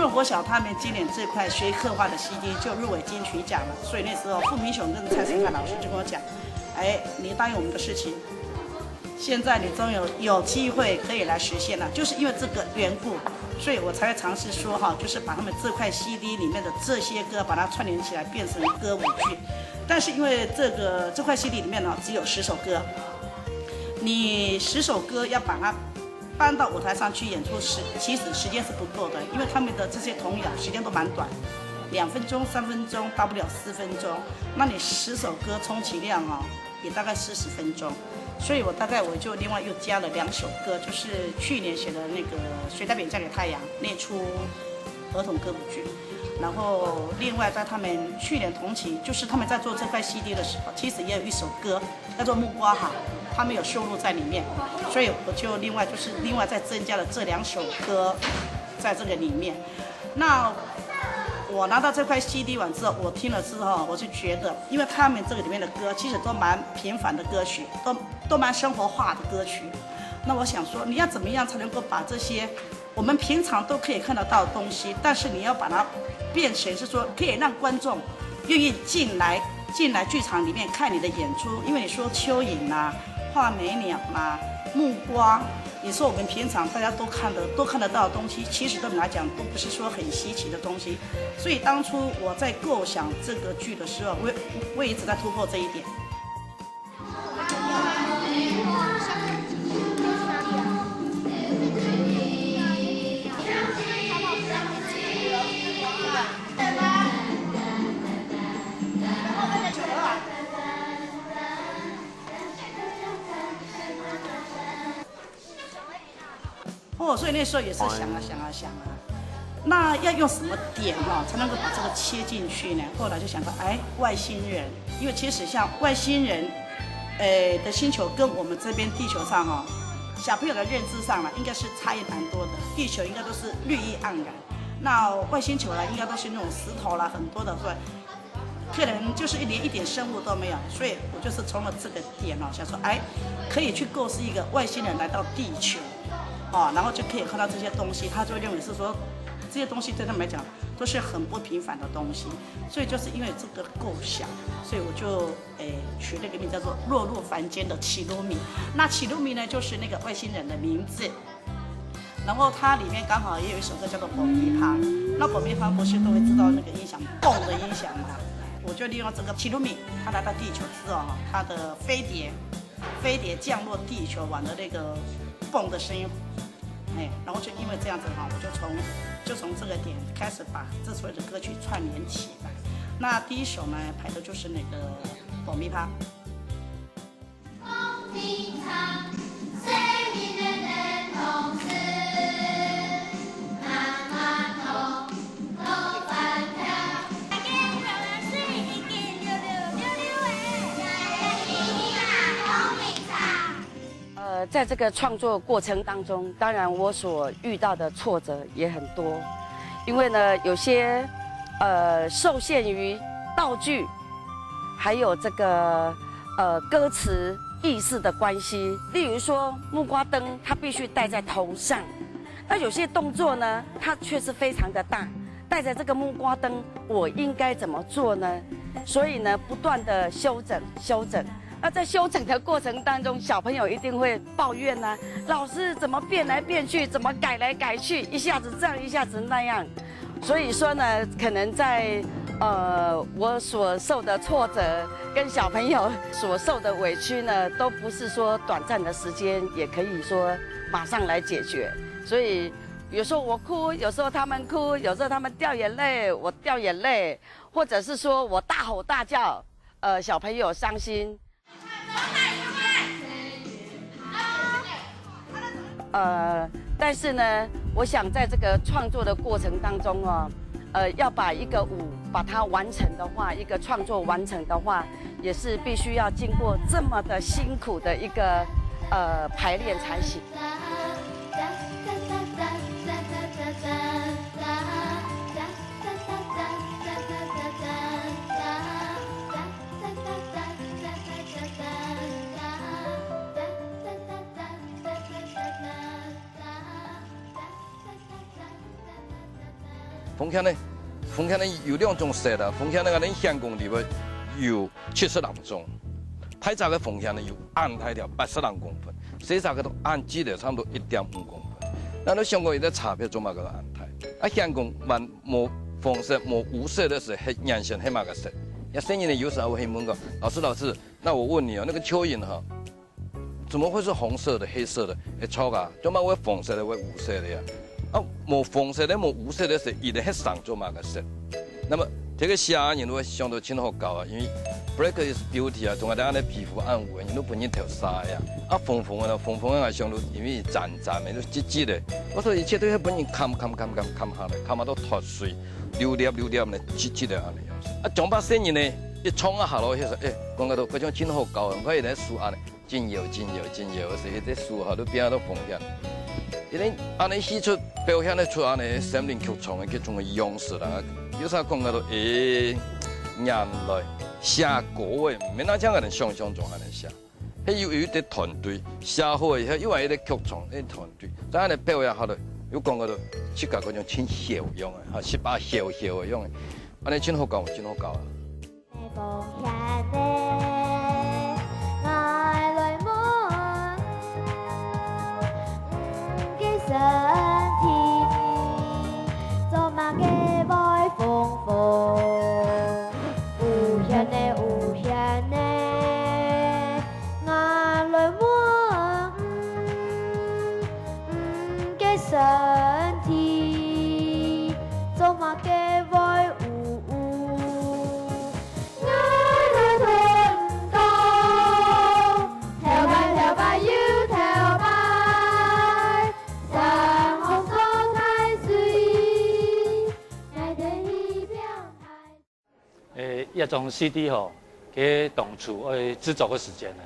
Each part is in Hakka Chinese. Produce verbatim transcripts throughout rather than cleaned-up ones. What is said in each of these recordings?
热国小他们今年这块学科化的 C D 就入围金曲奖了，所以那时候傅明雄跟蔡思翰老师就跟我讲，哎，你答应我们的事情，现在你终有有机会可以来实现了，就是因为这个缘故，所以我才会尝试说哈，就是把他们这块 C D 里面的这些歌，把它串联起来，变成歌舞剧。但是因为这个这块 C D 里面呢，只有十首歌，你十首歌要把它搬到舞台上去演出时，其实时间是不够的，因为他们的这些童谣时间都蛮短，两分钟、三分钟，到不了四分钟。那你十首歌充其量哦，也大概四十分钟。所以我大概我就另外又加了两首歌，就是去年写的那个《谁代表你嫁给太阳》那出儿童歌舞剧，然后另外在他们去年同期，就是他们在做这块 C D 的时候，其实也有一首歌叫做《木瓜》哈，他们有收录在里面，所以我就另外就是另外再增加了这两首歌在这个里面。那我拿到这块 C D 完之后，我听了之后，我就觉得，因为他们这个里面的歌其实都蛮平凡的歌曲，都都蛮生活化的歌曲。那我想说，你要怎么样才能够把这些我们平常都可以看得到的东西，但是你要把它变成是说可以让观众愿意进来进来剧场里面看你的演出，因为你说蚯蚓啊、画眉鸟啊、木瓜，你说我们平常大家都看得都看得到的东西，其实对我们来讲都不是说很稀奇的东西。所以当初我在构想这个剧的时候，我我也一直在突破这一点。哦，所以那时候也是想啊想啊想啊，那要用什么点哈，才能够把这个切进去呢？后来就想到，哎，外星人，因为其实像外星人，呃的星球跟我们这边地球上哈，小朋友的认知上呢，应该是差异蛮多的。地球应该都是绿意盎然，那外星球呢，应该都是那种石头啦，很多的，所以可能就是一点一点生物都没有，所以我就是从了这个点哦，想说，哎，可以去构思一个外星人来到地球，哦，然后就可以看到这些东西，他就会认为是说这些东西对他们来讲都是很不平凡的东西，所以就是因为这个构想，所以我就诶取了个名叫做落入凡间的奇鲁米。那奇鲁米呢，就是那个外星人的名字。然后它里面刚好也有一首歌叫做《爆米花》，那爆米花不是都会知道那个音响，嘣的音响嘛？我就利用这个奇鲁米，它来到地球之后哈，它的飞碟，飞碟降落地球玩的那个嘣的声音，哎，然后就因为这样子哈，我就从就从这个点开始把这所有的歌曲串联起来。那第一首呢，排的就是那个爆米花。 呃，在这个创作过程当中，当然我所遇到的挫折也很多，因为呢，有些呃受限于道具，还有这个呃歌词意思的关系。例如说，木瓜灯它必须戴在头上，那有些动作呢，它却是非常的大，戴着这个木瓜灯，我应该怎么做呢？所以呢，不断的修整修整。那在修整的过程当中，小朋友一定会抱怨呢、老师怎么变来变去，怎么改来改去，一下子这样，一下子那样。所以说呢，可能在呃我所受的挫折跟小朋友所受的委屈呢，都不是说短暂的时间，也可以说马上来解决。所以有时候我哭，有时候他们哭，有时候他们掉眼泪，我掉眼泪，或者是说我大吼大叫，呃，小朋友伤心。呃，但是呢，我想在这个创作的过程当中哦，呃，要把一个舞把它完成的话，一个创作完成的话，也是必须要经过这么的辛苦的一个呃排练才行。紅蜆呢，紅蜆呢有兩種色啊，紅蜆呢，𠊎等顯公裡背有七十零種，大隻个紅蜆呢有恁大條，八十零公分，細隻个都恁細个，差毋多一點五公分。那你想講佢个差別做麼个恁大？啊，顯公還無紅色、無烏色个時，係原先係麼个色？這細人呢有時候會問講：「老師，老師，那我問你哦，那個蚯蚓哈， 怎麼會是紅色的、黑色的？」「欸，著啊，做麼个會紅色个、會烏色个呀？」「啊，無紅色个、無烏色个色，佢等係生做麼个色？」那麼，這個寫人會想到盡好搞啊，因為black is beauty啊，總係恁樣皮膚恁烏，人都分人頭紗呀。啊，紅紅个呢，紅紅个啊，想到因為佢尖尖个，都直直个。我說一切都係分人砍砍砍砍砍下來，砍下到脫水，溜粒溜粒呢，直直个恁樣樣。啊，將把細人呢，一撞啊下落去，說：「欸，講个都，這種盡好搞，你看佢等樹恁樣。」 真有，真有，真有，所以這樹吼都變到紅蜆。因為恁樣戲出表現得出恁樣心靈劇場个這種个樣式啦。有時講到，欸，原來寫歌个，毋係單淨𠊎等想像中恁樣寫，係有，有一個團隊寫好以後，又有一個劇場个團隊，再恁樣表演好了，又講到自家嗰種盡囂樣个，哈，十八囂囂个樣个，恁樣真好搞，真好搞啊！ 欸，這張C D吼，佢當初愛製作个時間呢，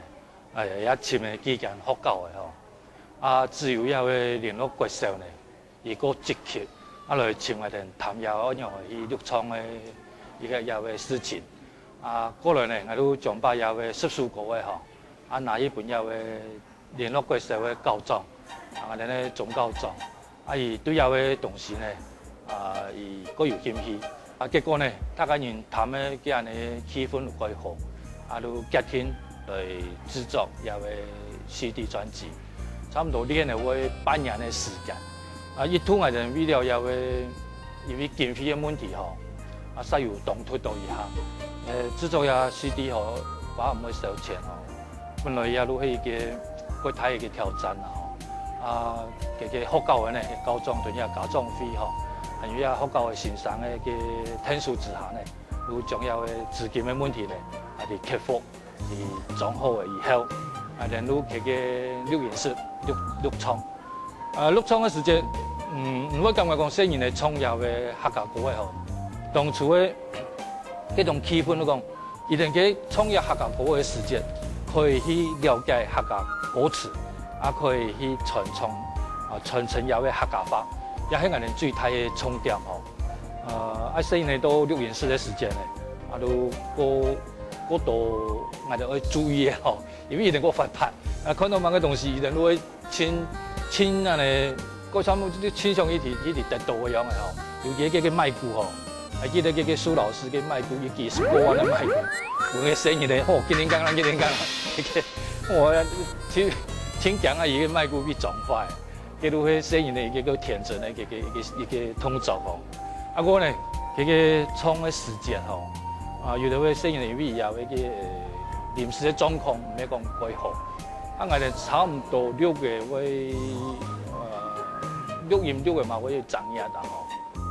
哎呀，也尋个幾間學校个吼，啊，只有這位聯絡國小呢， 佢過積極，啊來尋𠊎等談這愛仰般去錄唱个一個這个事情。啊，過來呢，𠊎就將把這个十首歌个吼，啊拿去分這个聯絡國小个校長，啊，𠊎等个總校長，啊，佢對這个東西呢，啊，佢過有興趣。 啊，結果呢，大家人談个，佢恁樣氣氛就蓋好，啊，就決定來製作這个C D專輯，差毋多練了會半年个時間。啊，一度𠊎等為了這个，因為經費个問題吼，啊，煞有當突到一下。呃，製作這C D吼，花毋會少錢吼。 本來這就係一個過大一個挑戰啦吼。啊，這个學校个呢，校長同這家長會吼，還有這學校个先生个个𢯭手之下呢，就將這个資金个問題呢，啊，去克服，去裝好了以後，啊，然後這个錄音室錄，錄唱。 啊，錄唱个時節，嗯，毋會感覺講細人仔唱這个客家歌仔吼。當初个該種氣氛，就講，佢等个唱這客家歌个時節，可以去了解客家歌詞，啊，可以去傳唱，啊，傳承這个客家話，也係𠊎等最大个重點吼。呃，啊，細人仔到錄音室个時節呢，啊，就過，過多𠊎等愛注意个吼，因為佢等過活潑，啊，看到麼个東西，佢等就會 盡，盡恁呢，各方面就盡像一直，一直得到个樣个吼。尤其該个麥克吼，還記得該个蘇老師个麥克，一支十過萬个麥克，分該細人仔吼，叮鈴噹啷，叮鈴噹啷，該个，哇，盡，盡驚啊！佢个麥克被撞壞，該就係細人仔一个个天真个一个个一个一个動作吼。啊，過呢，該个唱个時節吼，啊，有兜个細人仔因為佢个臨時个狀況，毋係講蓋好。 啊，𠊎等差毋多六月會，呃，錄音六月嘛會正月啦吼。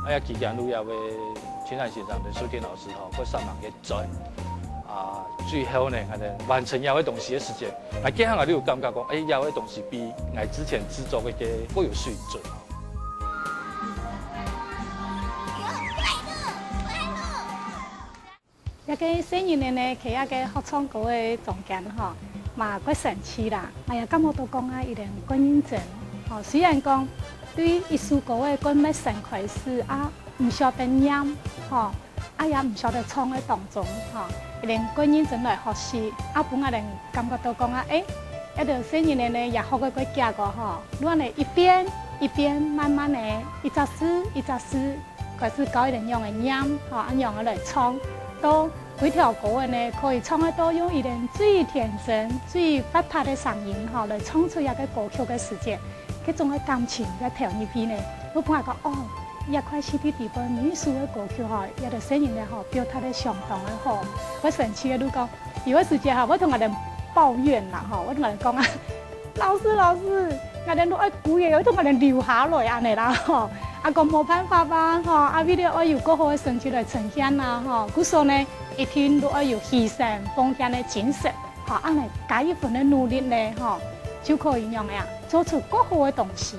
啊，也期間錄音个青山先生同蘇婷老師吼，過三人个嘴，啊，最後呢，𠊎等完成這个東西个時節，𠊎這下𠊎都有感覺講，欸，這个東西比𠊎之前製作个个過有水準。 這个細人仔呢，在這个學唱歌个中間吼，嘛蓋神奇啦，𠊎也感覺到講啊，佢等蓋認真。吼，雖然講對一首歌个蓋陌生開始啊，毋曉得唸，吼，啊也毋曉得唱个當中，吼，佢等蓋認真來學習，啊，分𠊎等感覺到講啊，欸，這兜細人仔呢，也學个蓋遽个吼，就恁呢一遍一遍，慢慢个，一隻字一隻字，開始教佢等仰仔唸，吼，啊仰仔來唱，到每條歌仔呢，可以唱得到用佢等最天真、最活潑个聲音，吼，來唱出這个歌曲个時節，該種个感情在投入去呢，會分𠊎講，哦，這塊C D底背每一首个歌曲吼，這个聲音呢吼，表達得相當个好。會生趣个就講，有个時節吼，會同𠊎等抱怨啦，吼，會同𠊎等講啊，老師，老師，𠊎等都愛歸个，會同𠊎等流下來恁呢啦，吼。啊，講無辦法啊，吼，啊，為了愛有較好个成績來呈現啊，吼，故所呢，一定都愛有犧牲奉獻个精神，吼，恁呢加一分个努力呢，吼，就可以仰仔啊，做出較好个東西。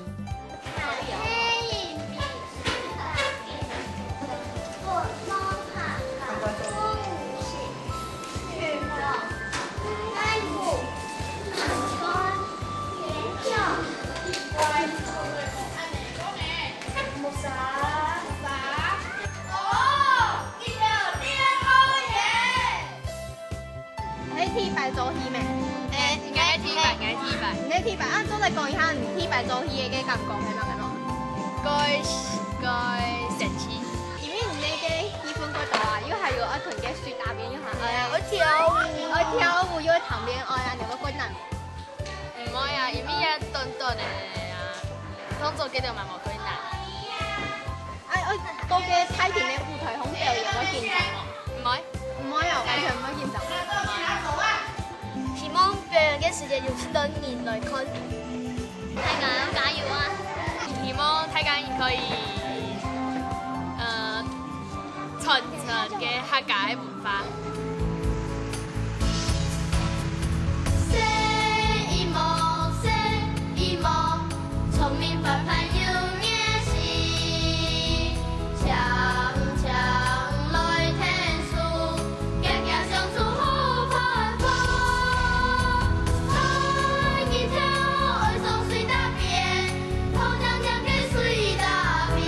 你係第一擺做戲咩？誒，𠊎係第一擺，𠊎係第一擺。你係第一擺，啊，做得講一下你第一擺做戲个感覺係麼个無？該，該神奇。因為你該个戲份較多啊，又還有愛同該水打邊，又還，哎呀，愛跳舞。愛跳舞，又愛打邊，哎呀，你有較困難無？毋會啊，因為也短短个啊，動作个就嘛無困難。啊，愛到該大型个舞台項表演會緊張無？ 毋會。毋會哦，完全毋會緊張。希望表演个時節有盡多人來看。大家要加油啊！希望大家可以，呃，傳承个客家个文化。 細一毛，細一毛，聰明反叛有野心，強強來𢯭手，遽遽想出好辦法。大日頭愛上水打邊，透亮亮个水打邊。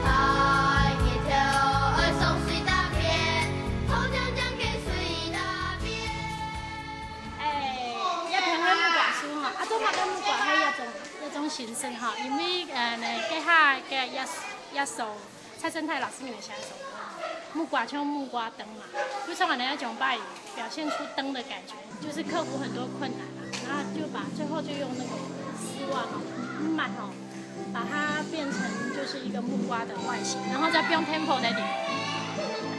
大日頭愛上水打邊，透亮亮个水打邊。 誒，這片个木瓜樹吼，啊，做麼个木瓜係這種，這種形式吼？因為，呃，呢，該下个野，野手，蔡正太老師你們寫的首歌吼，木瓜像木瓜燈嘛，就像恁樣一種把表現出燈的感覺，就是克服很多困難啊，然後就把，最後就用那個絲襪吼，抹吼， 把它變成就是一個木瓜的外形，然後再放tempo在裡面。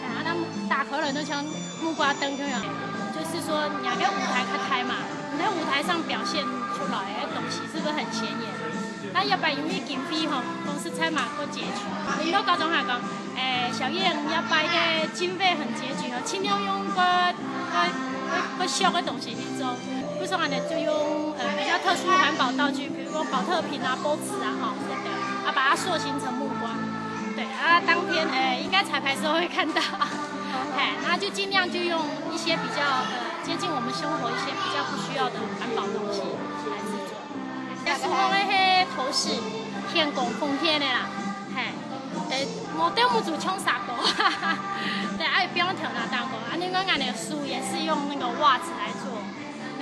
啊，那打開來就像木瓜燈一樣，就是說你那個舞台較大嘛，你在舞台上表現出來的東西是不是很顯眼？那要不然因為經費吼，公司才嘛過拮据，領導高中還講，誒，小燕，你這擺个經費很拮據哦，盡量用个个个个小个東西去做。 比如說，恁呢就用，呃，比較特殊環保道具，比如說保特瓶啊、報紙啊，吼，對，啊，把它塑形成木瓜。對，啊，當天，呃，應該彩排時候會看到。嘿，那就盡量就用一些比較，呃，接近我們生活一些比較不需要的環保東西來製作。這樹項个係土司，獻工奉獻个啦，嘿，對，無，對，無就唱啥歌，對，啊，也不用調那當歌。啊，另外，俺的書也是用那個襪子來做。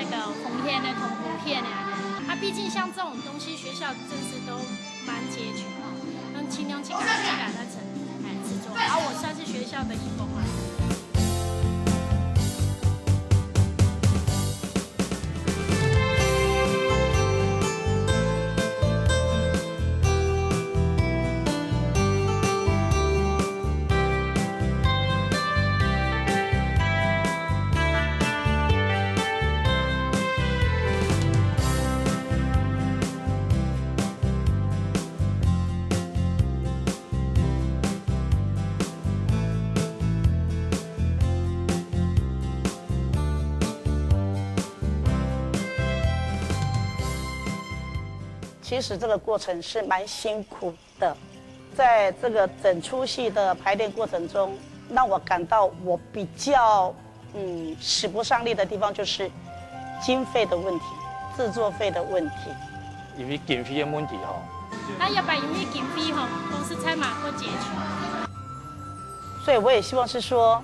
那個奉獻个同奉獻个啊。啊，畢竟像這種東西，學校真是都蠻拮据哦，那盡量盡可能去把它成，哎，製作。啊，我算是學校的義工啊。其实这个过程是蛮辛苦的，在这个整出戏的排练过程中，让我感到我比较嗯使不上力的地方就是经费的问题、制作费的问题。因为经费的问题吼，那要不然因为经费吼，公司才嘛过拮据。所以我也希望是说，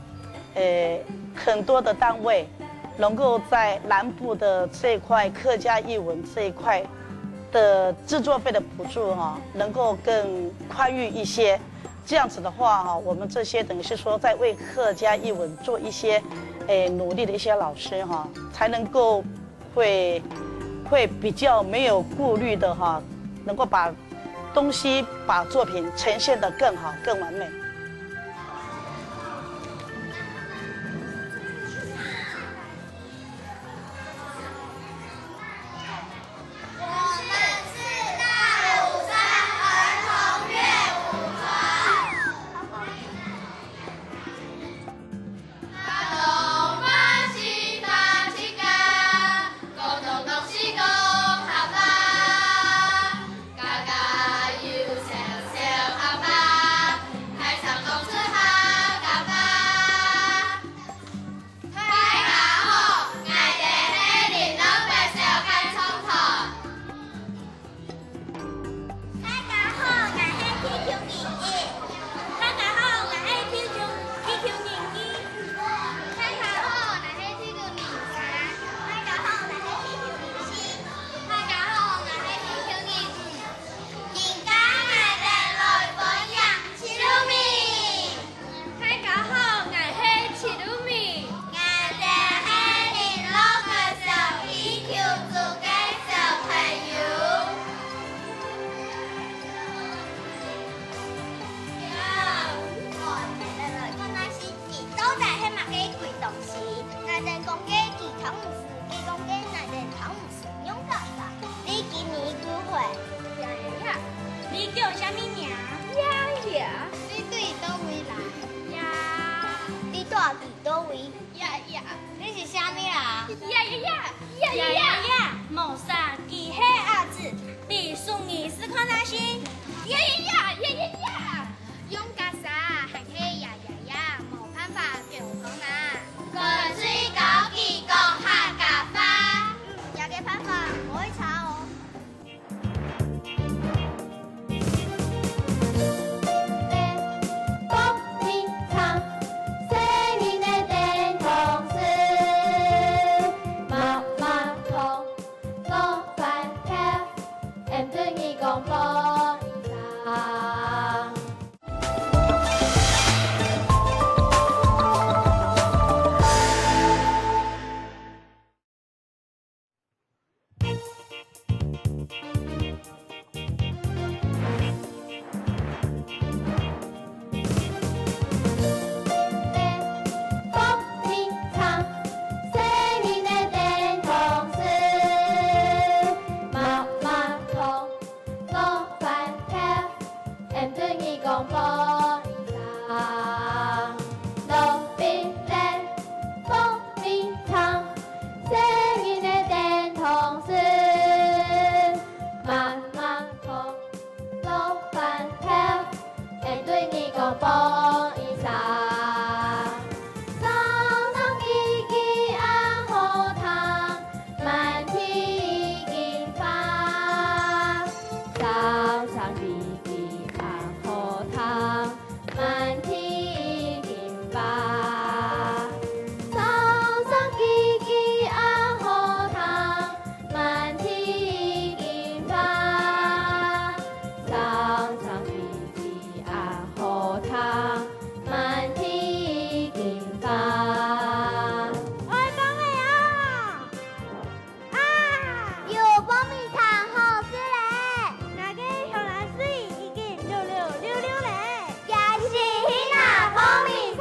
呃，很多的单位能够在南部的这一块客家艺文这一块的制作费的补助哈，能够更宽裕一些。这样子的话哈，我们这些等于是说在为客家艺文做一些，诶，努力的一些老师哈，才能够会，会比较没有顾虑的哈，能够把东西、把作品呈现得更好、更完美。大家好，𠊎兜係玲瑯國小合唱團。大家好，𠊎係T Q二一。大家好，𠊎係T Q，T Q二二。大家好，𠊎係T Q二三。大家好，𠊎係T Q二四。大家好，𠊎係T Q二五。今下𠊎兜來分享七六米。 大家好，𠊎係七六米。𠊎兜係玲瑯國小一九組个小朋友。好，𠊎兜來看下先，這到底係麼个鬼東西？𠊎兜講个佢聽毋識，佢講个𠊎兜聽毋識。 仰結煞？你今年幾歲？呀呀呀！你叫啥物名？呀呀！你對佗位來？呀！你蹛佇佗位？呀呀！你是啥物人？呀呀呀！呀呀呀！呀呀呀！無啥，佢係阿姊，比送你試看啊先。呀呀呀！呀呀呀！ 用結煞還係呀呀呀，無辦法溝通啊。乾脆教佢講客家話。嗯，這个辦法無會差哦。愛放个啊！ 啊！有爆米花好食咧！𠊎个香蘭水已經溜溜溜溜咧！這時去拿爆米花！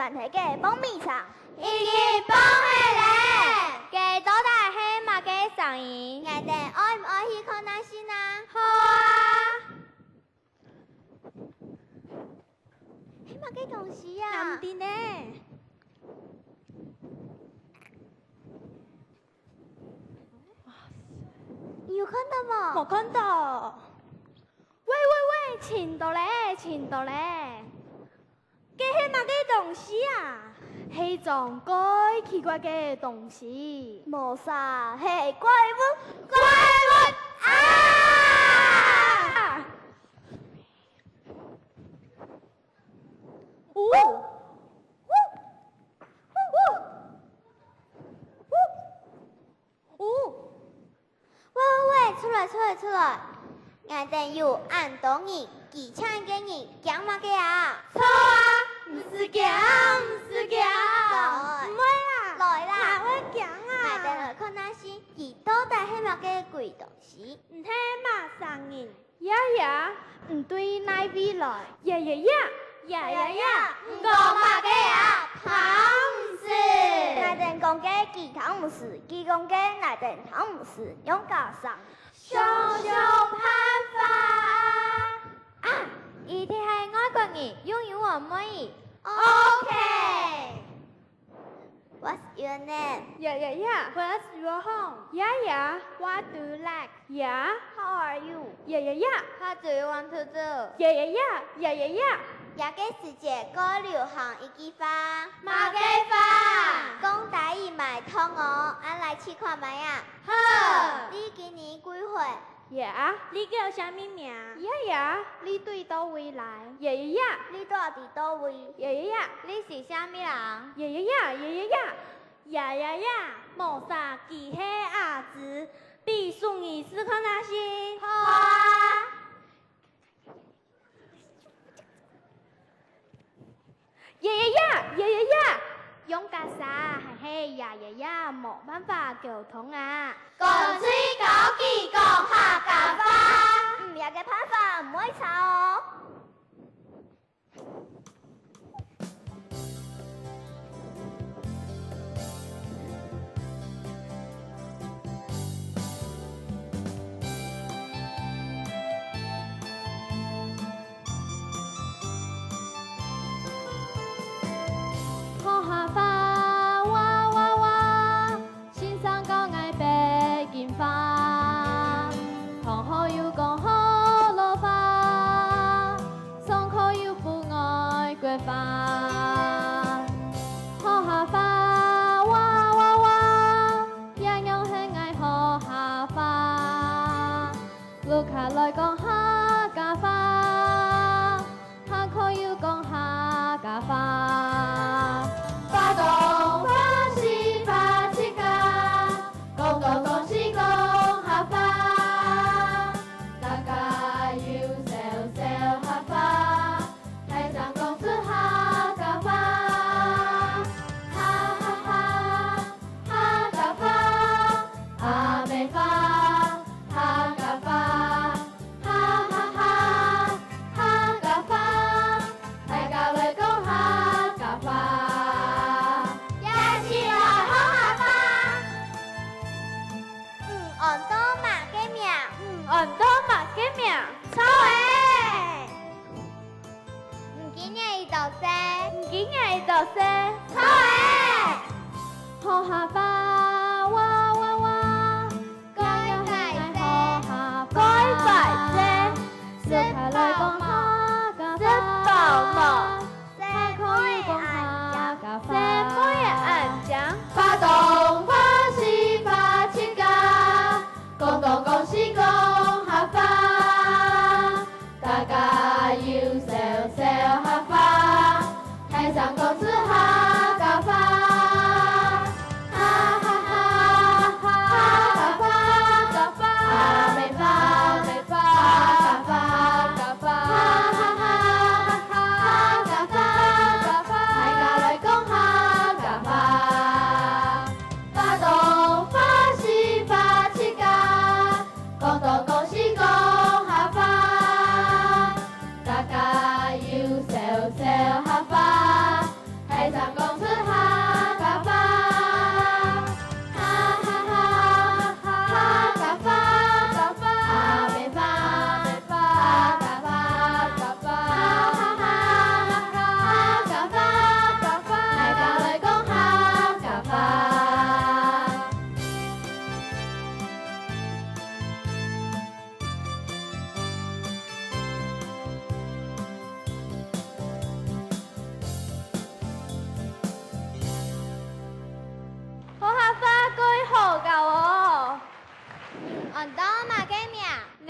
還係該磅米腸？已經磅忒咧。該到底係麼个聲音？𠊎兜愛毋愛去看下先啊？好啊！係麼个東西啊？毋知呢。 你有看到無？無看到。喂喂喂，尋到咧，尋到咧！該係麼个東西啊？係種蓋奇怪个東西。無錯，係怪物！怪物啊！嗚！嗚！嗚！嗚！ 嗚！喂喂喂，出來出來出來！𠊎兜有恁多人，幾千個人，驚麼个啊？著啊，毋使驚，毋使驚！來，毋會啦，來啦，哪會驚啊？𠊎兜來看下先，佢到底係麼个鬼東西？毋係麼生人。 呀呀，你對哪位來？呀呀呀，呀呀呀，你講麼个啊？聽毋識。𠊎兜講个佢聽毋識，佢講个𠊎兜聽毋識，仰結煞？想想辦法啊！啊，一定係外國人，用英文問佢。OK。 What's your name? Yeah, yeah, yeah. What's your home? Yeah, yeah. What do you like? Yeah. How are you? Yeah, yeah, yeah. What do you want to do? Yeah, yeah, yeah. Yeah, yeah, yeah. 這個時節過流行一句話。麼个話？講台語嘛會通哦，恁來試看覓啊。好。你今年幾歲？ 呀，你叫啥物名？呀呀，你對佗位來？呀呀呀，你蹛佇佗位？呀呀呀，你是啥物人？呀呀呀，呀呀呀，呀呀呀，無錯，佢係阿姊，比送你試看啊先。好啊。 呀呀呀，呀呀呀！用結煞還係呀呀呀，無辦法溝通啊！乾脆教佢講客家話。嗯，這個辦法毋會差哦。 學客話，哇哇哇，先生教𠊎北京話，同學又講學老話，上課又分外國話。學客話，哇哇哇，這樣係𠊎學客話。 屋下來講客家話，下課又講客家話。八東八西八七家，講東講西講客話。大家又笑笑客話， 大聲講出客家話，哈哈哈，客家話，阿姆話，客家話，哈哈哈，客家話，大家來講客家話。一起來學客話。你安到麼个名？你安到麼个名？著欸！ 你今年幾多歲？你今年幾多歲？著欸！學客話，哇哇哇！該擺細，該擺細，食飽無？食飽無？細妹仔恁靚，細妹仔恁靚。八東八西八七家，講東講西講客話。 大家又笑笑客話，大聲講出客家話。哈哈哈，客家話，阿姆話，客家話，哈哈哈，客家話，大家來講客家話。八東八西八七家，講東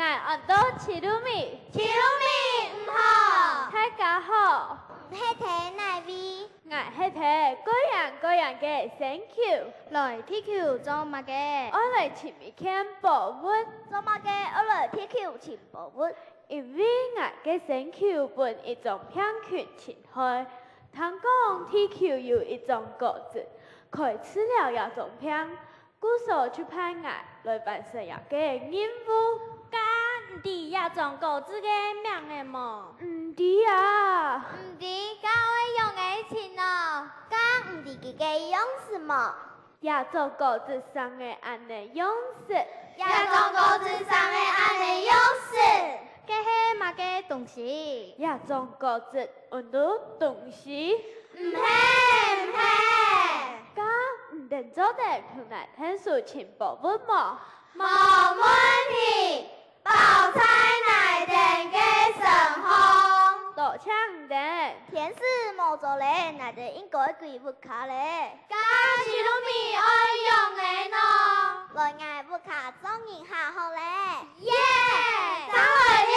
，𠊎安到七路米。七路米，你好。大家好。你係在哪位？𠊎係在各樣各樣个星球。來地球做麼个？愛來尋一件寶物。做麼个愛來地球尋寶物？因為𠊎个星球分一種病菌侵害，聽講地球有一種果子，可以治療這種病。 故所就派𠊎來完成這个任務。該你知這種果子个名仔無？毋知啊。毋知，該愛仰仔尋呢？該你知佢个樣式無？這種果子生个恁仔樣式。這種果子生个恁仔樣式。該係麼个東西？這種果子 恁多東西？毋係，毋係。該你等做得同𠊎𢯭手尋寶物無？無問題，包在𠊎等个身項。多謝你等。天時無早咧，𠊎等應該歸屋下咧。該七路米愛仰仔呢？來𠊎屋下做人客好咧。耶！正來尞！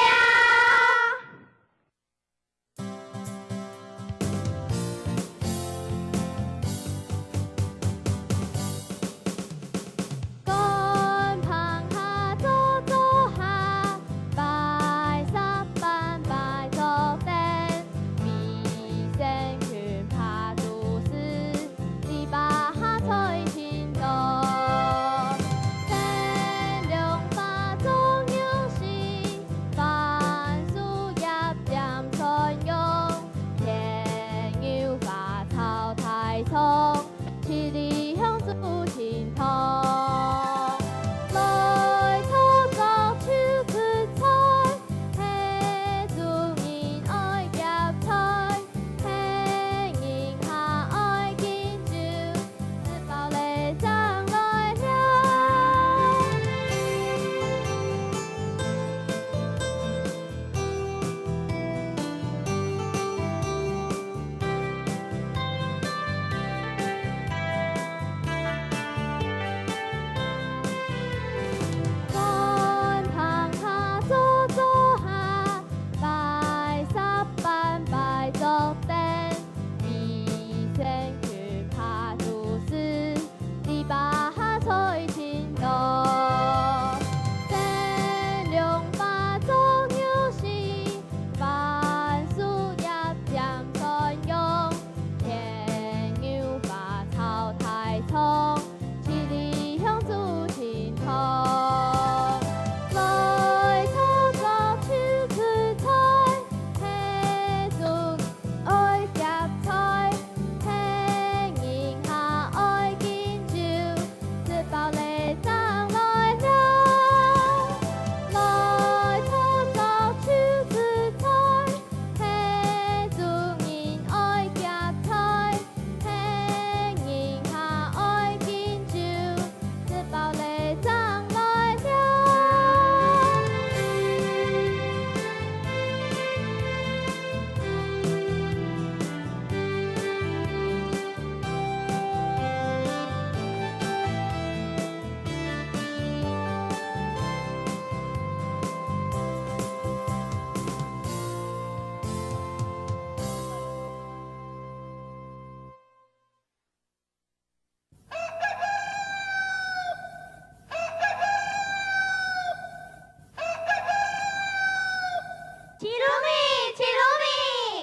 七路米，七路米！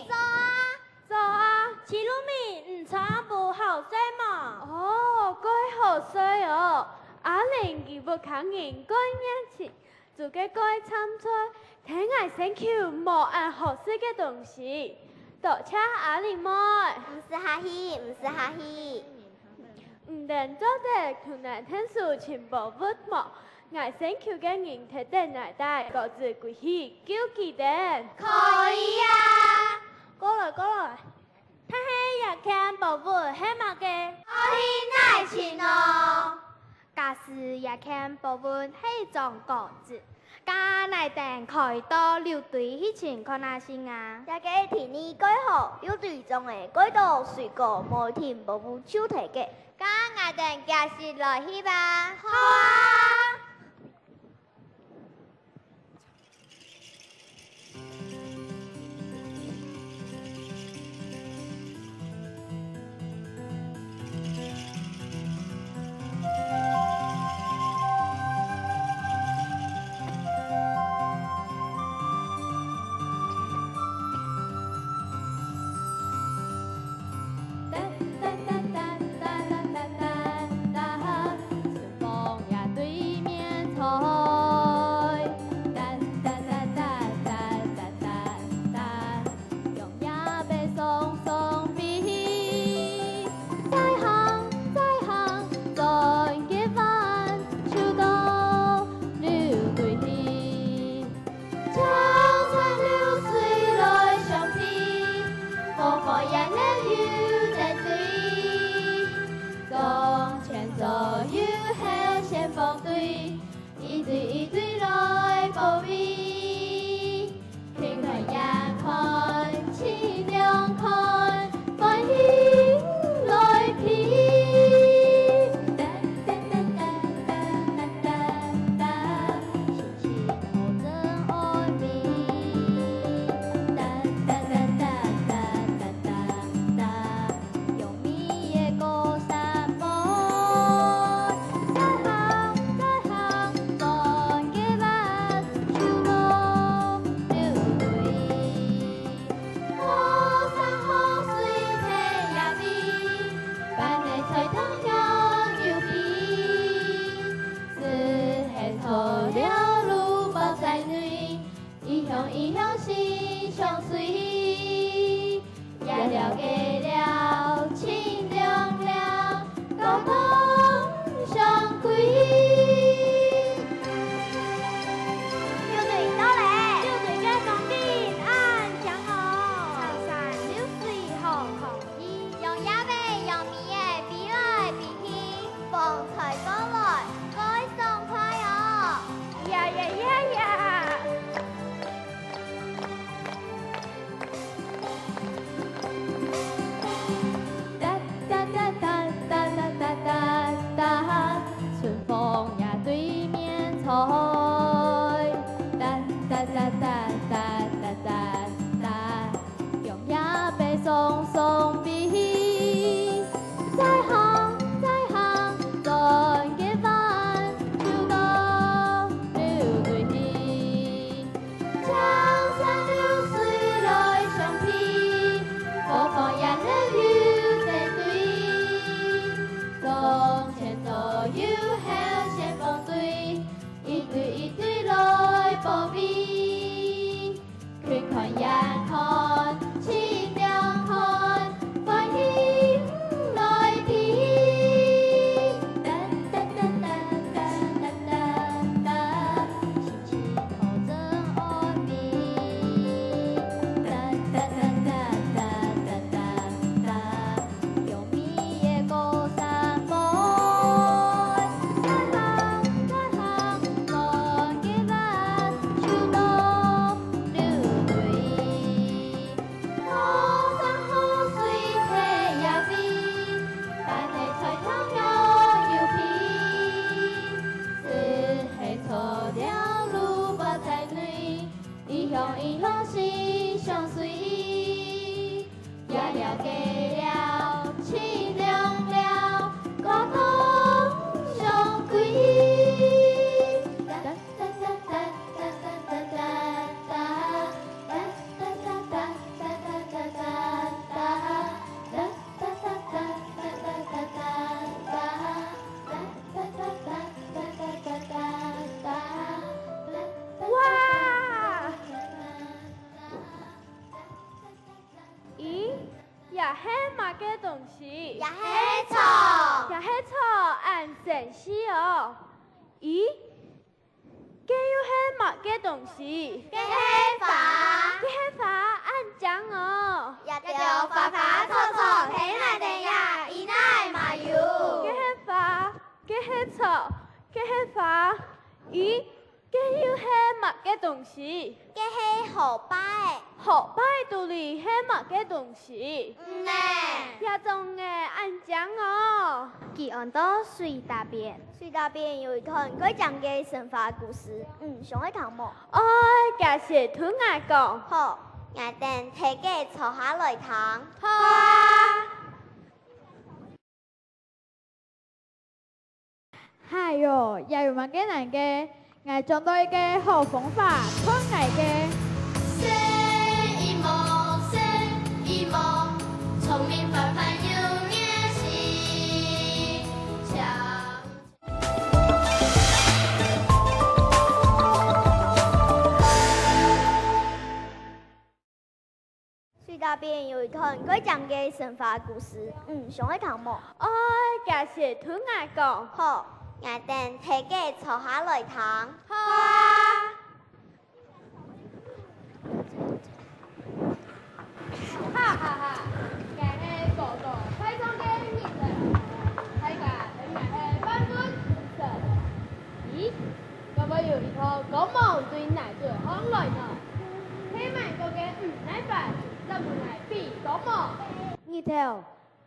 早啊，早啊！七路米，你昨暗晡好睡無？哦，蓋好睡哦！阿玲佢屋下人蓋熱情， 煮个蓋㤼菜，在𠊎星球無恁好食个東西。多謝阿玲妹。毋使客氣，毋使客氣。你等做得同𠊎𢯭手尋寶物無？𠊎星球个人在等𠊎帶果子歸去救佢等。可以啊！過來，過來。 但係這件寶物係麼个？愛去哪尋哦？假使這件寶物係一種果子，該𠊎等可以到柳堆去尋看啊先啊。這个提議蓋好，柳堆總係蓋多水果，無一定寶物就在該。該𠊎等即時來去吧。好啊！噠噠噠噠噠噠噠，用尾巴鬆鬆飛，再行再行，轉個彎，就到流水去。青山綠水來相陪，波波也來有得追。左前左右後前方追， 一對一對來報備，近看遠看，親近看，歡喜來比。噠噠噠噠噠噠噠噠，心情好真安慰。噠噠噠噠噠噠噠噠。 用尾个高山峰，再行再行，轉個彎，就到流水。高山好水天也飛，但係菜頭肉又肥，只係錯了路不在內，異鄉異鄉心相隨。 也了解了，清涼了，歌聲相歸。噠噠噠噠噠噠噠噠噠，噠噠噠噠噠噠噠噠噠，噠噠噠噠噠噠噠噠，噠噠噠噠噠噠噠噠。 哇！咦，這係麼个東西？這係草。這係草，恁神奇哦！咦，該又係麼个東西？該係花。該係花，恁靚哦！這兜花花草草，在𠊎兜這一帶嘛有。該係花，該係草，該係花。咦， 該又係麼个東西？該係河壩。河壩肚裡係麼个東西？魚仔。這種魚仔恁靚哦！佢安到水壩邊。水壩邊有一段蓋靚个神話故事，你想愛聽無？愛，遽時同𠊎講。好，𠊎等大家坐下來聽。好啊！ 哎喲，這有麼个難个？𠊎想到一個好方法，看𠊎个。細一毛，細一毛，聰明反反有眼神，像 水壩邊有一段蓋靚个神話故事，你想愛聽無？愛，遽時同𠊎講。好，𠊎等大家坐下來聽。好啊！哈哈哈，𠊎係高高在上个人類，大家稱𠊎係萬物之神。咦， 會毋會有一道光芒對泥堆項來呢？係麼个个魚仔花，正分𠊎避光芒？日頭，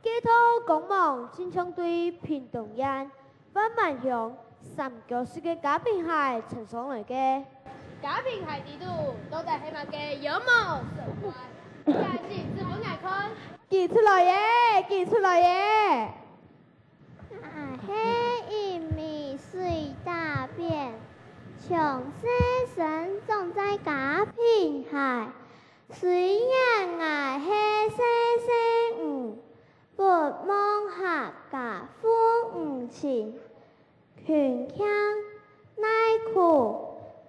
該道光芒親像對屏東縣萬巒鄉三角洲个嘉平溪升上來个。嘉平溪底肚到底係麼个妖魔神怪？遽時指分𠊎看。指出來耶，指出來耶！ 𠊎係一尾水壩邊，從細生長在嘉平溪。雖然𠊎係細細魚，不忘客家父母親，勤儉、耐苦、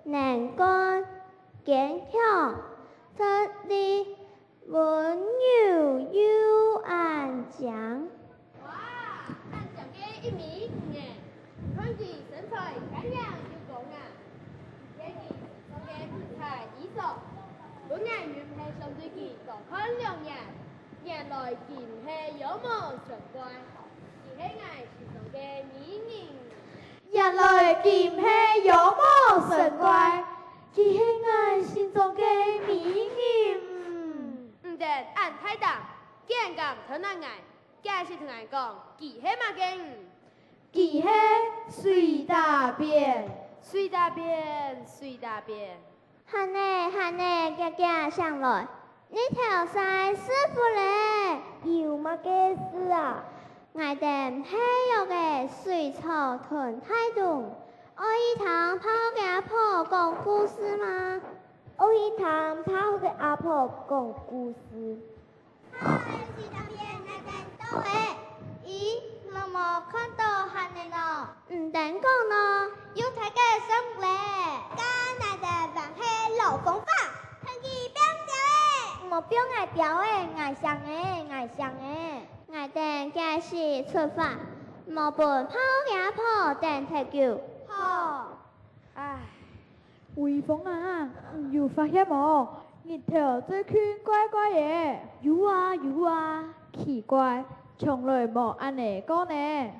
能幹、堅強、直立、 溫柔又恁靚。哇，恁靚个一尾魚仔，看佢身材乾淨又高雅，佢个身上个五彩衣裳，分𠊎忍毋得想對佢多看兩眼。原來佢毋係妖魔神怪，佢係𠊎心中个美人。原來佢毋係妖魔神怪， 佢係𠊎心中个美人。毋得恁大膽，竟敢偷懶𠊎！遽時同𠊎講，佢係麼个魚？佢係水壩邊。水壩邊，水壩邊。喊呢，喊呢，遽遽醒來！日頭晒屎朏咧！有麼个事啊？𠊎兜係約个水草同大東，愛去聽炮个阿婆講故事嗎？愛去聽炮个阿婆講故事。 嗨，水大便，𠊎等到咧。咦，麼無看到喊呢哦？毋等講咯，有大个聲咧。該𠊎等還係老方法，同佢拚條咧。莫拚𠊎條咧，𠊎想咧，𠊎想咧。𠊎等繼續出發，莫分炮个阿婆等忒久。好。 唉，微風啊，你有發現無？日頭最近怪怪个。有啊，有啊。奇怪，從來無恁呢過呢。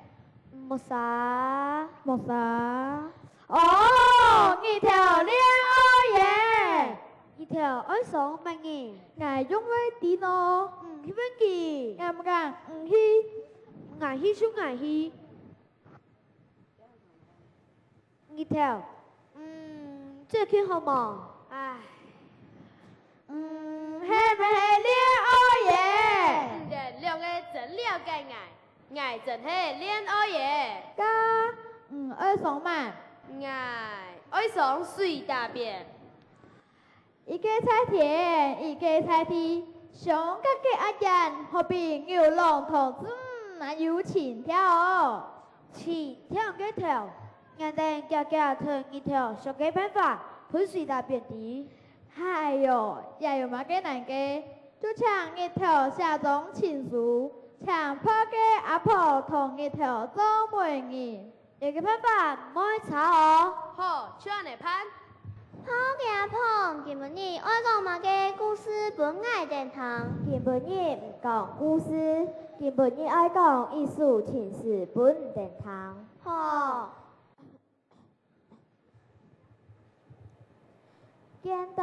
莫啥？莫啥？哦，日頭戀愛耶！日頭愛上麼人？𠊎仰會知呢？你去問佢。𠊎毋敢，你去。𠊎去就𠊎去。 日頭，嗯，最近好無？唉。嗯，係毋係戀愛耶？你等兩个真了解𠊎，𠊎真係戀愛耶。該，你愛上麼？𠊎愛上水大便。 一個在天，一個在地，相隔个恁遠，好比牛郎同，嗯，啊有情調哦。情調个頭，𠊎等遽遽同日頭想個辦法，分水大便知。哎喲，這有麼个難个？就請日頭寫張情書，請炮个阿婆同日頭做媒人。 這個辦法毋會差哦。好，就恁呢辦。炮个阿婆，今晡日愛講麼个故事分𠊎等聽？今晡日毋講故事，今晡日愛講一首情詩分你等聽。好。 見著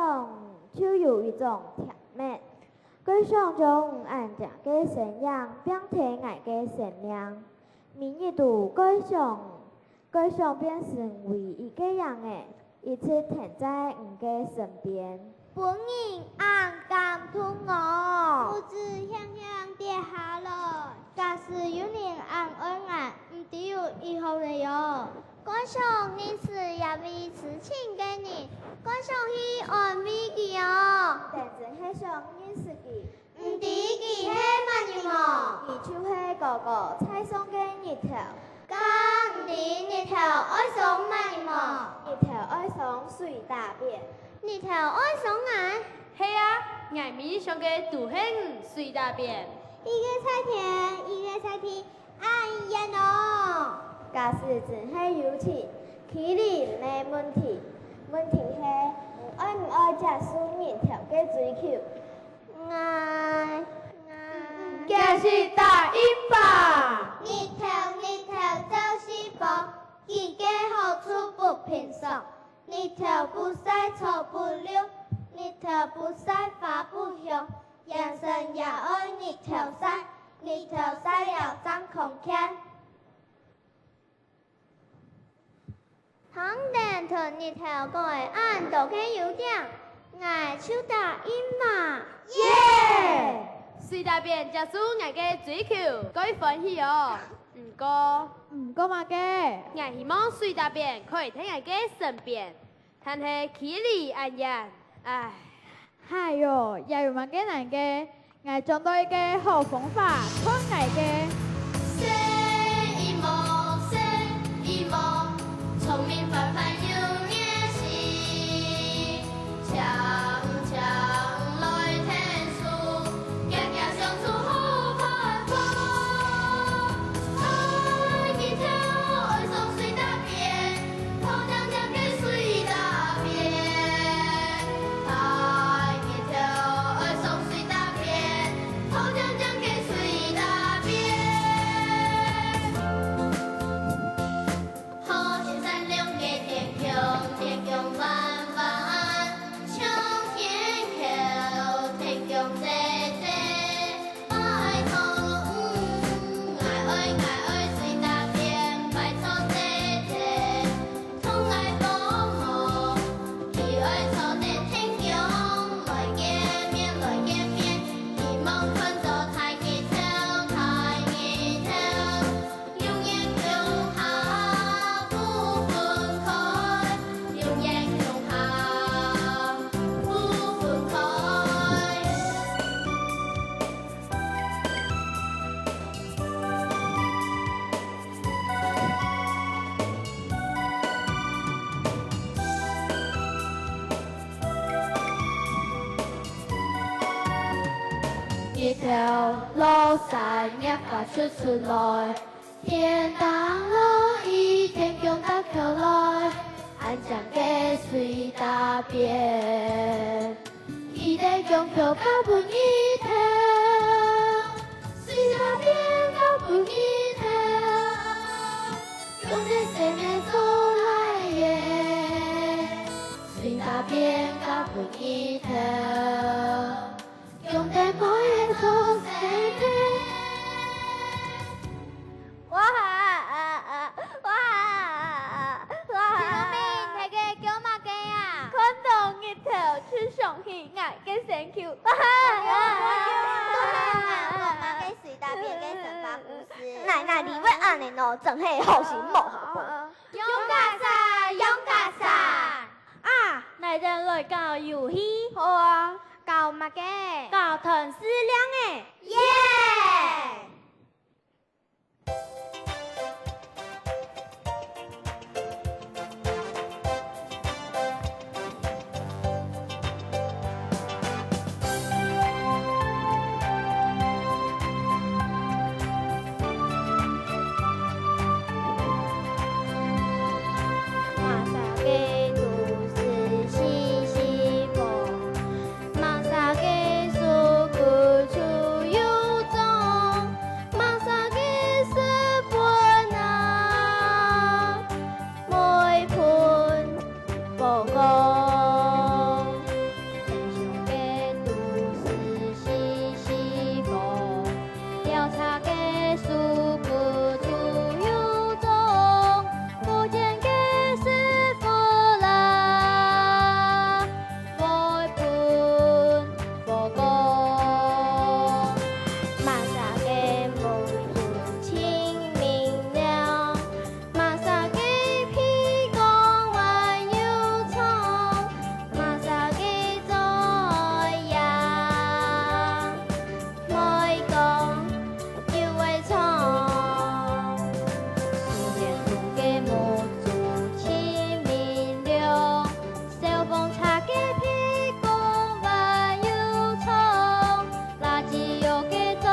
你就有一種甜蜜，蓋想將你恁靚个身影放在𠊎个生命。每日都蓋想你，蓋想變成唯一个影仔，一直跈在你个身邊。分人恁感動哦！胡子輕輕跌下來。假使有人恁愛𠊎，毋知有幾好咧喲！ 蓋想認識這位痴情个人，蓋想去安慰佢哦。等真係想認識佢，毋知佢係麼人無？佢就係高高在上个日頭。該毋知日頭愛上麼人無？日頭愛上水大便。日頭愛上𠊎？係啊，𠊎每日想个都係你，水大便。一個在天，一個在地， 恁遠哦！假使真係有情，距離毋係問題，問題係你愛毋愛接受日頭个追求。𠊎，𠊎，嗯，嗯，還係答應吧！日頭，日頭照四方，佢个好處不平常。日頭不曬草不綠，日頭不曬花不香， 人生也愛日頭曬，日頭曬了正康健。聽等同日頭講个恁多个優點，𠊎就答應嘛。耶！水大便接受𠊎个追求，蓋歡喜哦。毋過，毋過麼个？𠊎希望水大便可以在𠊎个身邊，但係距離恁遠，唉。 哎喲，這有麼个難个？𠊎想到一個好方法，同𠊎个。日頭落山，葉花出出來，天頂落雨，天公踏橋來，恁靚个水打邊。 一个強強交分日頭，水打邊交分日頭，強得生命做來个，水打邊交分日頭，強得每个做生命。 哇啊啊啊！哇啊啊啊！哇啊啊啊！小明，大家叫麼个啊？看到日頭就想起𠊎个身軀。哇啊啊啊！都係𠊎講麼个水打邊个神話故事。奶奶，你會恁樣哦，真係好心無好報。勇敢散，勇敢散！啊，𠊎等來搞遊戲。好啊，搞麼个？搞斷字令仔。耶！ 麼儕个肚屎死死縫，麼儕个手骨粗又壯，麼儕个屎朏啊，會噴火光。天上个肚屎死死縫， 鳥仔个手骨粗又壯，福建个屎朏啦，會噴火光。麼儕个目珠盡明亮， 麼儕个鼻公彎又長，麼儕个嘴呀會講又會唱。手電筒个目珠盡明亮， 小風車个鼻公彎又長，垃圾肉个嘴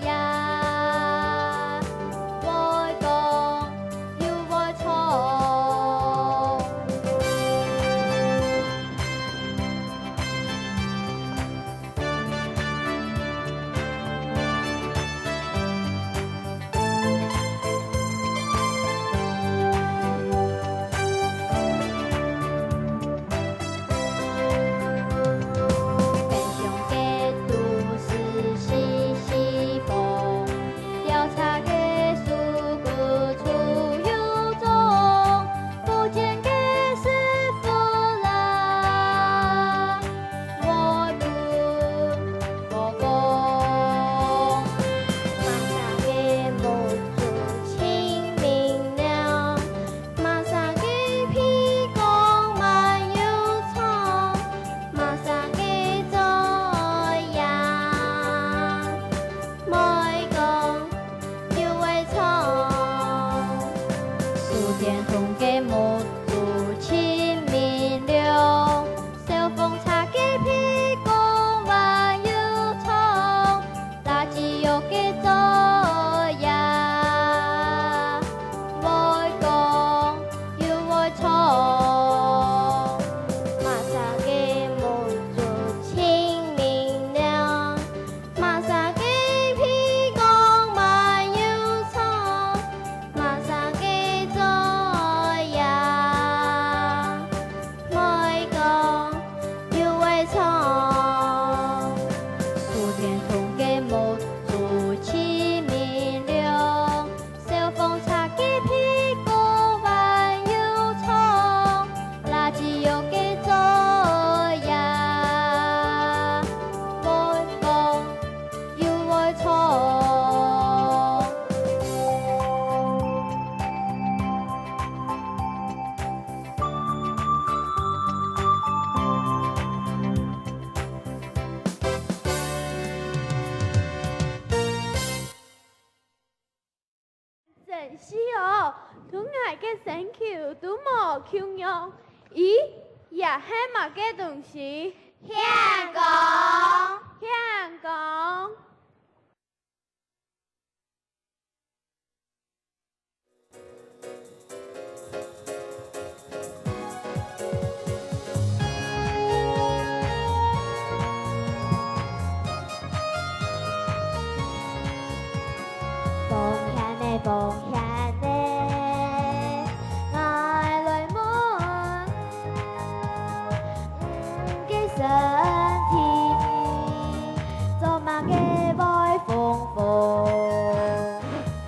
呀會講又會唱。 天上个肚屎死死縫，鳥仔个手骨粗又壯，福建个屎朏啦，會噴火光。麼儕个目珠盡明亮， 麼儕个鼻公彎又長，麼儕个嘴呀會講又會唱。手電筒个目珠盡明亮，小風車个鼻公彎又長， 垃圾肉个嘴呀會講又會唱。麼儕个目珠盡明亮，麼儕个鼻公彎又長，麼儕个嘴呀 會講又會唱。手電筒个目珠盡明亮，小風車个鼻公彎又長，垃圾肉个嘴呀會講又會唱。 真係哦，同𠊎个身軀都無共樣。咦，這係麼个東西？顯光。天公。 風險个，風險个，𠊎來問你个身體，做麼个會紅紅？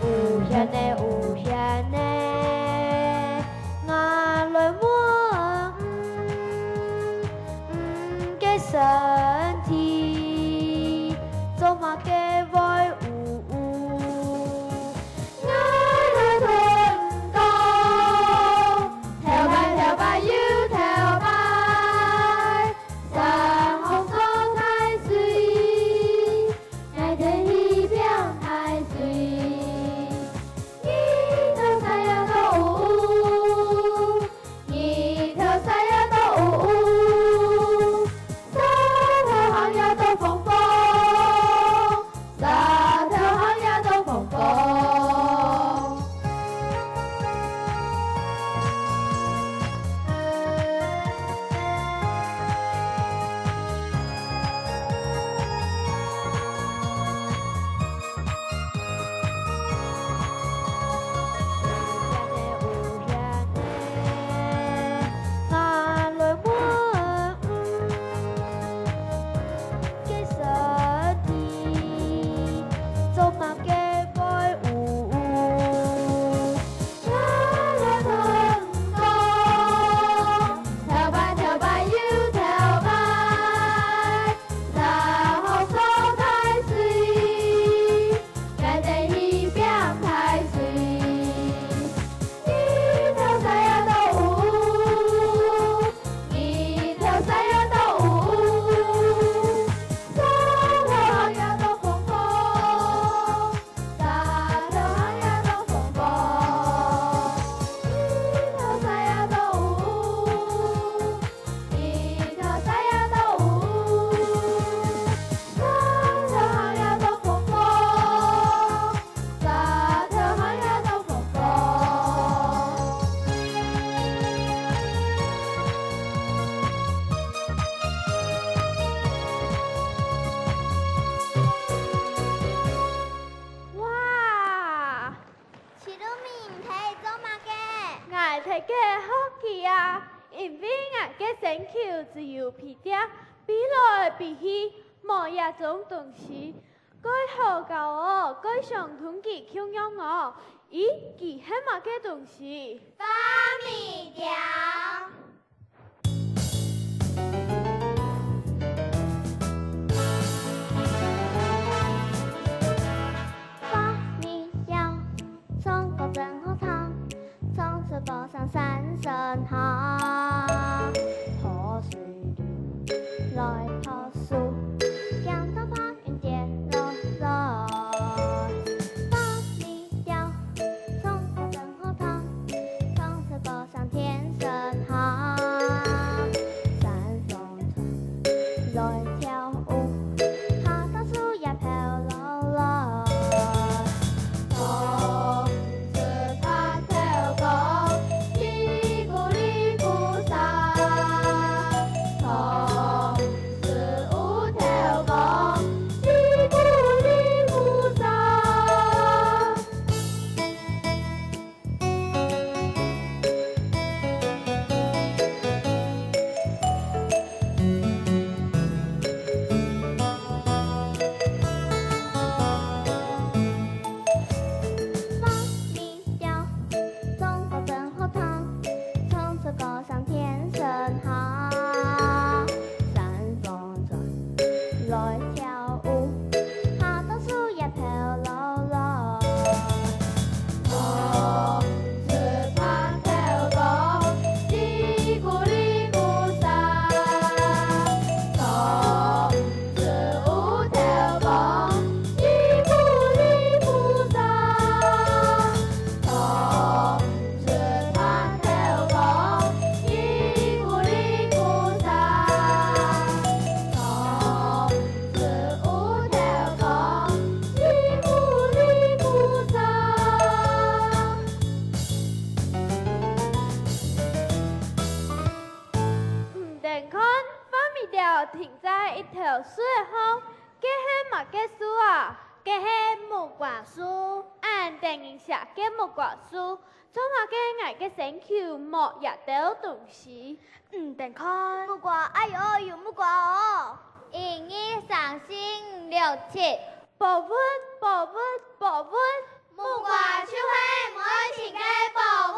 烏煙个，烏煙个，𠊎來問你个身體，做麼个會烏烏？ 𠊎來同你講，頭擺頭擺又頭擺，山河做大水，𠊎等去拚大水，日頭曬啊都烏烏， 日頭曬啊都烏烏，沙頭行啊都紅紅，沙頭行啊都紅紅。 頭擺頭擺又頭擺，山河做大水，𠊎等去拚大水。日頭曬啊都烏烏，日頭曬啊都烏烏，山頭行啊都紅紅。 山頭行啊都紅紅，日頭曬啊都烏烏，日頭曬啊都烏烏，山頭行啊都紅紅，山頭行啊都紅紅。 哇！徐露明，你在做麼个？𠊎在該學期啊，因為𠊎个身軀只有皮帶，飛來飛去，無這種東西。蓋好搞哦，蓋想同佢共樣哦。咦，佢係麼个東西？花尾鳥。 花尾鳥，唱歌真好聽，唱出寶山山聲哈。拖水流來拖樹，驚到白雲跌落來。花尾鳥，唱歌真好聽，唱出寶山天神哈。鳥停在一頭樹項，該係麼个樹啊？該係木瓜樹。恁得人惜个木瓜樹，做麼个𠊎个身軀無這兜東西？你等看。木瓜，哎喲，有木瓜哦！一、二、三、四、五、六、七。 寶物，寶物，寶物！木瓜就係無愛尋个寶物。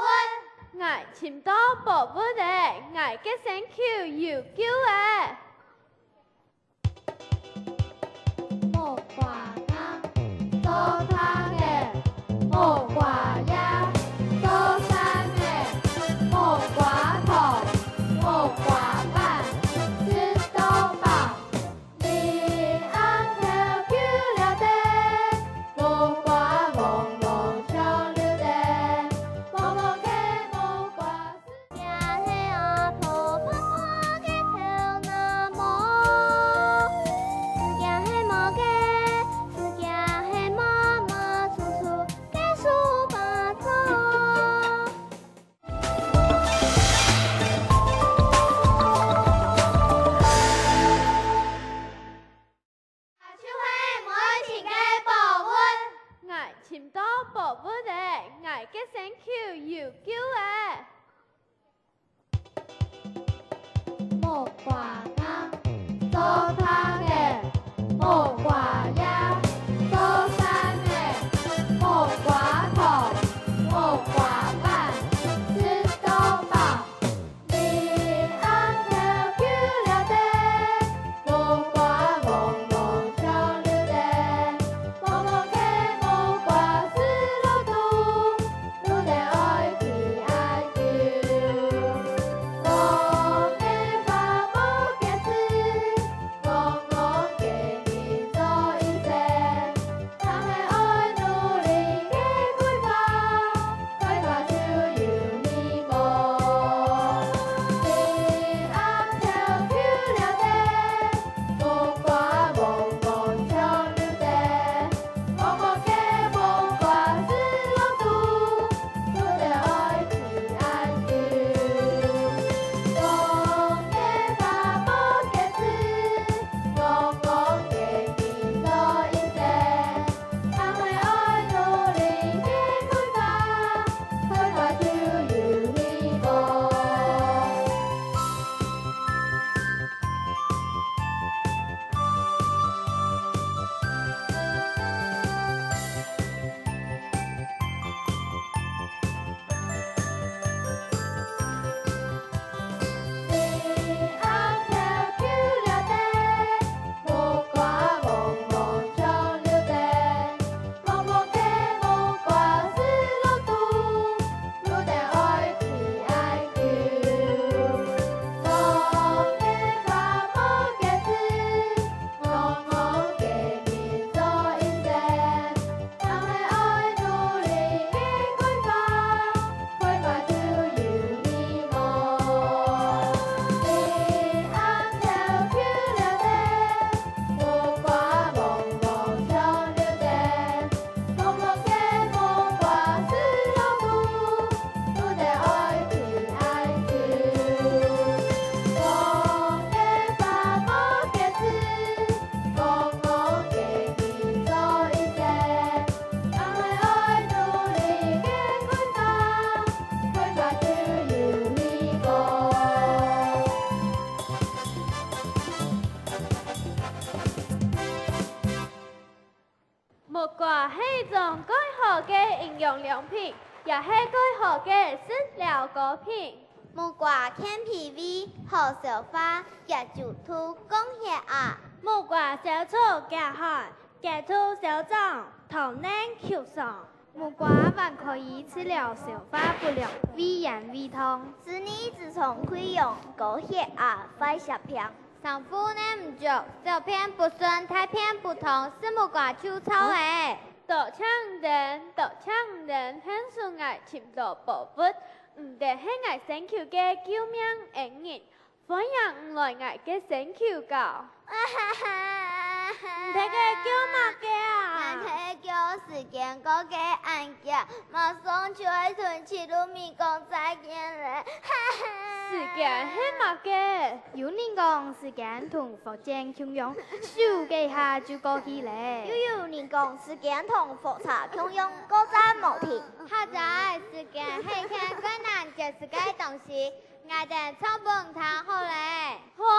𠊎尋到寶物了，𠊎个身軀有救了！木瓜藤，做藤个；木瓜葉，做傘个；木瓜糖，木瓜粄，食到飽。 你暗頭去了得，木瓜黃黃笑了得，黃黃个木瓜。這係阿婆婆个頭那毛，這係麼个？這係媽媽粗粗个手巴掌。 就係無愛尋个寶物。𠊎尋到寶物了，𠊎个身軀有救了！木瓜藤，做藤个；木瓜葉，做傘个；木瓜糖，木瓜粄，食到飽。 你暗頭去了得，木瓜黃黃笑了得，黃黃个木瓜絲落肚，攄得愛企恁久。黃个花無結子，戇戇个人做一世， 但係愛努力个開花，開花就有希望。你暗頭去了得，木瓜黃黃笑了得，黃黃个木瓜絲落肚，攄得愛企恁久。黃个花無結子，戇戇个人做一世， 但係愛努力个開花，開花就有希望。 你暗頭去了得，木瓜黃黃笑了得，黃黃个木瓜絲落肚，攄得愛企恁久。黃个花無結子，戇戇个人做一世， 但係愛努力个開花，開花就有希望。你暗頭去了得，木瓜黃黃笑了得，黃黃个木瓜絲落肚，攄得愛企恁久。黃个花無結子， 戇戇个人做一世，但係愛努力个開花，開花就有希望。木瓜係一種蓋好个營養良品，也係蓋好个食療果品。 木瓜健脾胃，好消化，解酒肚，降血壓。木瓜消除甲寒，解毒消腫，糖能祛傷。木瓜還可以治療消化不良、胃炎、胃痛。食你痔瘡潰瘍、高血壓、壞血病。衫褲耐毋著，小便不順、大便不通，食木瓜就著了。 多謝你等，多謝你等，𢯭手𠊎尋著寶物，你等係𠊎身軀个救命恩人，歡迎你來𠊎个身軀搞。你等个救麼个啊？𠊎等个救時間過个恁遽，馬上就愛同七六米講再見了。時間係麼个？有人講時間同火箭共樣，咻个下就過去咧。又有人講時間同火車共樣，過站無停。客家个時間係件蓋難解釋个東西，𠊎等唱分你聽好咧。好啊。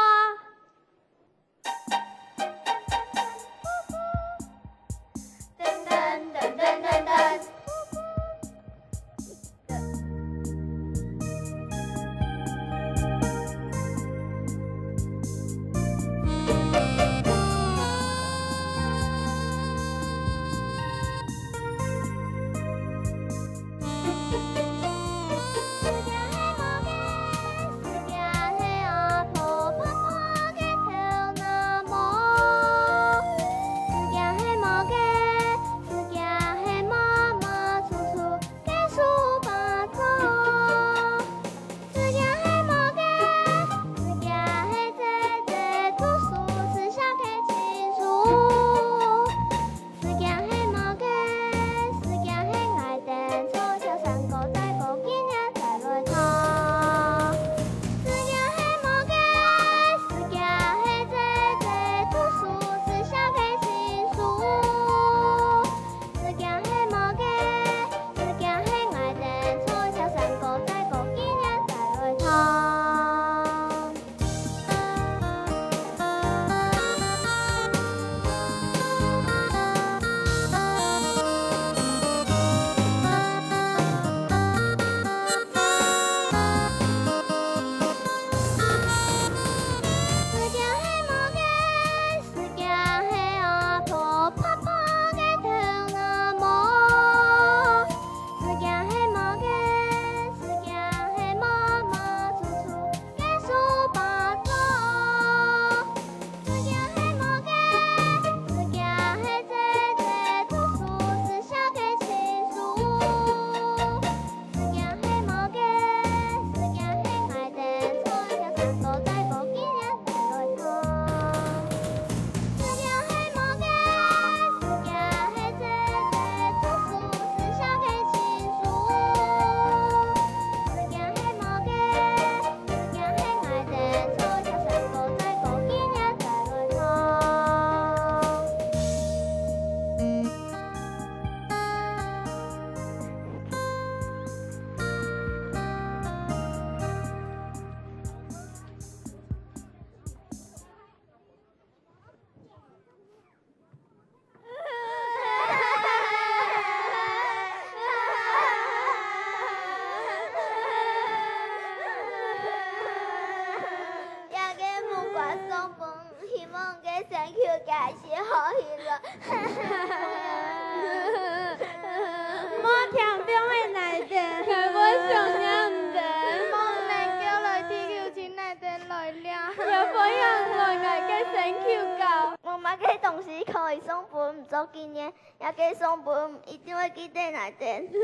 時間係無个，時間係𠊎等坐車上過，再過幾年再來看。時間係無个，時間係姐姐讀書時寫个情書。時間係無个，時間係𠊎等坐車上過，再過幾年再來看。 時間係無个，時間係阿婆婆个頭那毛。時間係無个，時間係媽媽粗粗个手把手。時間係無个，時間係姐姐讀書時寫个情書。 時間係無个，時間係𠊎等坐車上過，再過幾年再來看。時間係無个，時間係姐姐讀書時寫个情書。時間係無个，時間係𠊎等坐車上過，再過幾年再來看。 這个木瓜送分你，希望你个身體會較好起來。莫聽放个𠊎等，𠊎會想念你等。希望你能夠來地球尋𠊎等來尞。也歡迎來𠊎个星球搞。無麼个東西可以送分你做紀念， 這个送分你一定會記得𠊎等。𠊎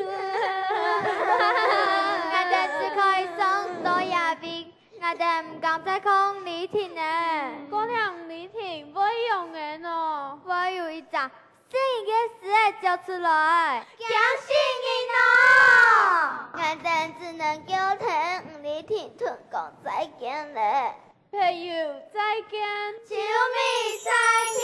等只可以送到這位，𠊎等毋敢再看你聽了。過聽你聽會用个哦。會有一隻細人个字仔走出來。驚死人哦！𠊎等只能夠聽你聽同講再見了。 朋友，再見。小米，再見。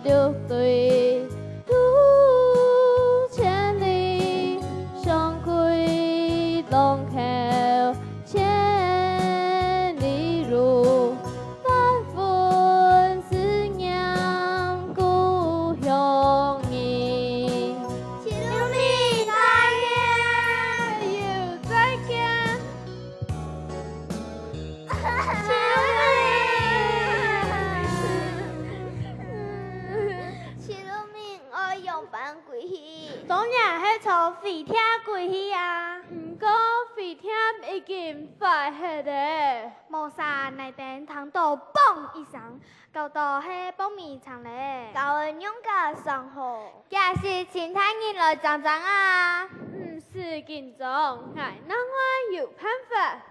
六堆渡千里，上歸龍口千里路，萬分思念故鄉人。 七六零愛仰般歸去？當然係坐飛鐵歸去啊！毋過飛鐵已經壞忒咧。無啥，𠊎等聽到「嘣」一聲，搞到係爆米腸咧。搞到仰結傷好？該係請大人來整整啊！毋使緊張，𠊎另外有辦法。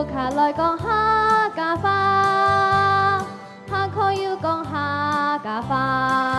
客來講客家話，客客又講客家話。